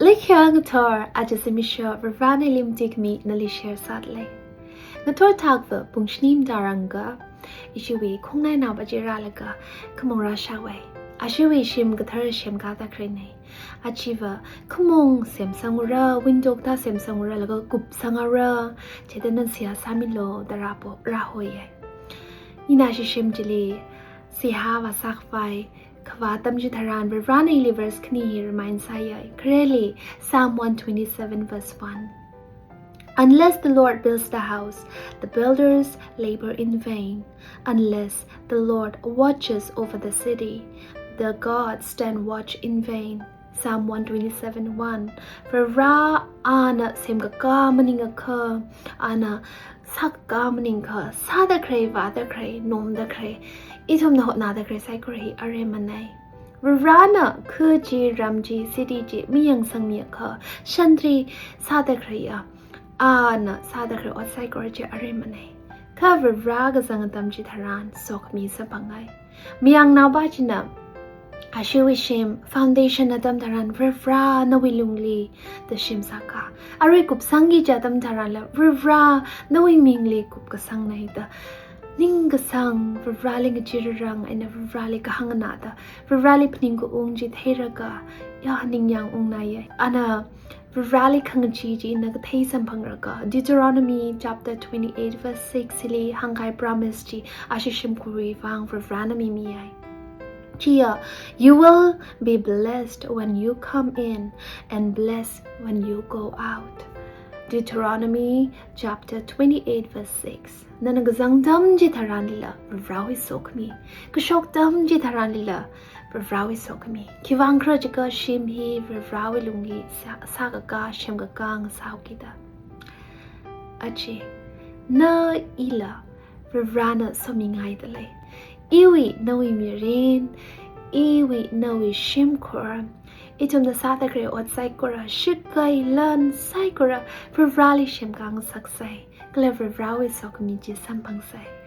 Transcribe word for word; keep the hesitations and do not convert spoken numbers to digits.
Leikhiya ngathor, aja zimiksho Varivarana ili matuikhami nali share sādalei. Ngathor thakva pung shini matarangva, ishiwui khongnainaova chi rālaga khamong rāshāhaowei. Ashiwui shim kathar semkāda khaleina. Achiva khamong semsangra, window kathā semsangra, laga kupsangra, chieina seihā sāmilu da rāpo, rāhoiya. Ina ashi shim chili seihā vāsākhavai khavā atam chitharan Varivarana ili verse khani hi remind sāya. Khareli Psalm one twenty-seven verse one. "Unless the Lord builds the house, the builders labor in vain. Unless the Lord watches over the city, the guards stand watch in vain." Psalm one twenty-seven one. Varivara ana semkakā maningakha, ana sākakā maningakha, sāda khalei, vāda khalei, nomda khalei, ithumna hotnāda khalei saikora hi aremanei. Varivarana kha chi, ram chi, city chi mayangsangmiakha, shantri sāda khaleiya, ana sāda khalei ot saikora chi aremanei. Kha Varivara kazang atam chitharan sokhami samphangai. Mayarnaova china ashiwui shim foundation atam tharan Varivara nawui lungli da shim sāka. Arui kupsangki kaji atam tharanla Varivara nawui mingli kupkasangnei da ningkasang, Varivarali ngachee rarang eina Varivarali kahāng nganāda, Varivarali phaningkaung chi theilaga, ya ningyāng ungnaiya. Ana Varivarali khangachee chi ina kathei samphanglaga, Deuteronomy chapter twenty-eight verse six li hāngkahai promise chi ashi shimkhurwui vang Varivarana mimiya. Chiya, "You will be blessed when you come in and blessed when you go out." Deuteronomy chapter twenty-eight verse six. Nana kazang atam chitharanlila Varivarawui sokhami, kashok atam chitharanlila Varivarawui sokhami. Khiwuivang khala jiakha shim hi Varivarawui lungli sā, sākakā, semkakā ngasāhaokida. Achi, na ila Varivarana somingaidalei. Iwui nawui mirin, iwui nawui shimkhur, ithumna sāda khalei ot saikora, shitkei lan saikora Varivarali semkā ngasaksei. Kala Varivarawui sokhami chi samphangsei.